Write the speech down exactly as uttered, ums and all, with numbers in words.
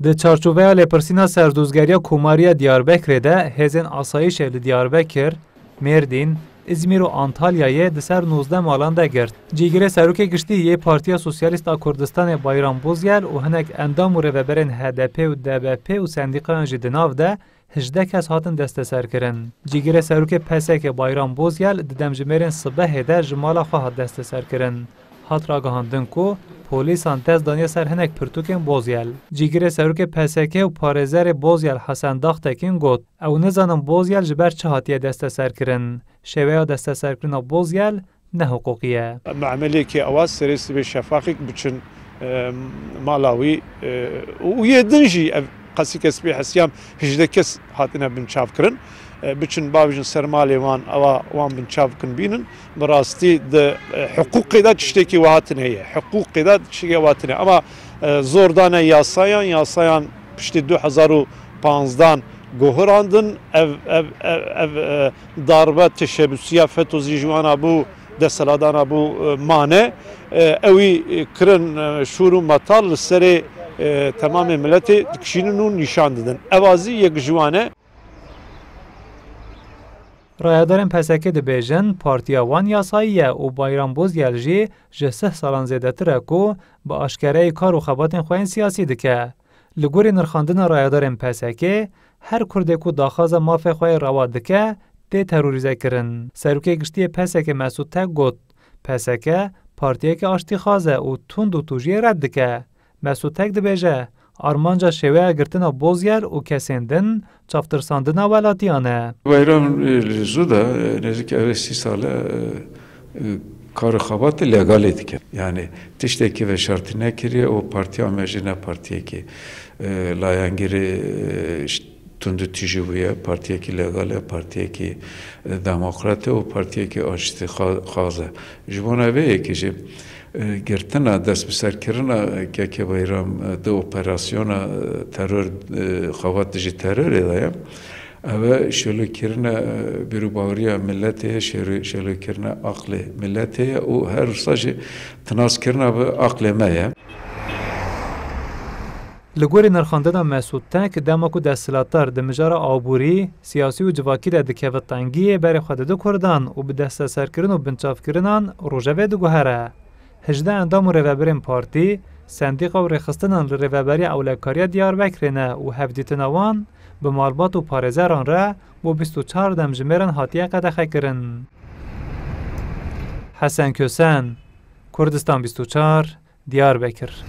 Di çarçoveya lêpirsîna serdozgeriya Komariya Diyarbekirê de hêzên asayîşê li Diyarbekir, Mêrdîn, Îzmîr û Antalyayê di ser nozdeh malan de girt. Cîgirê Serokê Giştî yê Partiya Sosyalîst a Kurdistanê Bayram Bozyel û hinek endam û rêveberên H D P û D B P û sendîqayan jî di nav de hejdeh kes hatin desteserkirin. Cîgirê Serokê P S K Bayram Bozyel di demjimêrên sibehê de ji mala xwe hat desteserkirin. Hat ragihandin ku polîsan dest daniye ser hinek pirtûkên Bozyel. Cîgirê Serokê P S K û parêzerê Bozyel Hesen Daxtekîn got, Ew nizanin Bozyel ji ber çi hatiye desteserkirin. Şêweya desteserkirina Bozyel nehiqûqî ye. Memelêkê ewa serê sibê şefaqek biçin, e, mala wî, e, û yê din jî ev qasî kes pê hesiyam hejdeh kes hatine binçavkirin. E, biçin bavêjin ser malê wan, ewa wan binçavkin bînin. Bi rastî di, e, hiqûqê de tiştekî wiha tune ye. Hiqûqê de tiştekî wiha tune. Ama, e, zor dane yasayan, yasayan piştî du hezar û panzdan guhirandin. Ev, ev, ev, ev, e, darbe teşebûsiya FETÖ jî ji wana bû, desthilatdana bû, e, mane. E, ewî, e, kirin, e, şûr û metal li serê, e, temamê miletê dikişînin û nîşan didin. Eva zî yek ji wan e. Rayedarên P S K dibêjin, partiya wan yasayî ye û Bayram Bozyel jî ji sih salan zêdetir e ku bi aşkereyî kar û xebatên xwe yên siyasî dike. Li gorî nirxandina rayedarên P S K, her Kurdê ku daxwaza mafê xwe yê rewa dike, tê terorîzekirin. Serokê Giştî yê P S K Mesûd Tek got, P S K partiyeke aştîxwaz e û tund û tûjiyê red dike. Mesûd Tek dibêje, armanca şêweya girtina Bozyel û kesên din çavtirsandina welatiyan e. Bayram, e, li zû de, e, nêzîkî ev ê sî sal e, e, kar û xebatê legalê dike. Yani tiştekî veşartî nekiriye û partiya me jî ne partiyekî, e, layengirê, e, ş-, tundûtîjî bûye, partiyekî legal e, partiyekî, e, demokrat e û partiyekî aştîxwaz e. Ji bona vê yekê jî, e, girtina, destbiserkirina K K Bayram, e, di operasyona, e, teror, e, xebat dijî terorê de ye. Ev e şêlokirina, e, bîr û baweriya miletê ye, şêro-, şêlokirina aqlê miletê ye û her wisa jî tinaskirina bi aqlê me ye. Li gorî nirxandina Mesûd Tek, dema ku desthilatdar di mijara aborî, siyasî û civakî de dikeve tengiyê, berê xwe dide Kurdan û bi desteserkirin û binçavkirinan rojevê diguhere. Hejdeh endam û rêveberên partî, sendîqa û rêxistinan li Rêveberiya Ewlekariya Diyarbekirê ne û hevdîtina wan bi malbat û parêzeran re bo bîst û çar demjimêran hatiye qedexekirin. Hesen Kösen, Kurdistan bîst û çar, Diyarbekir.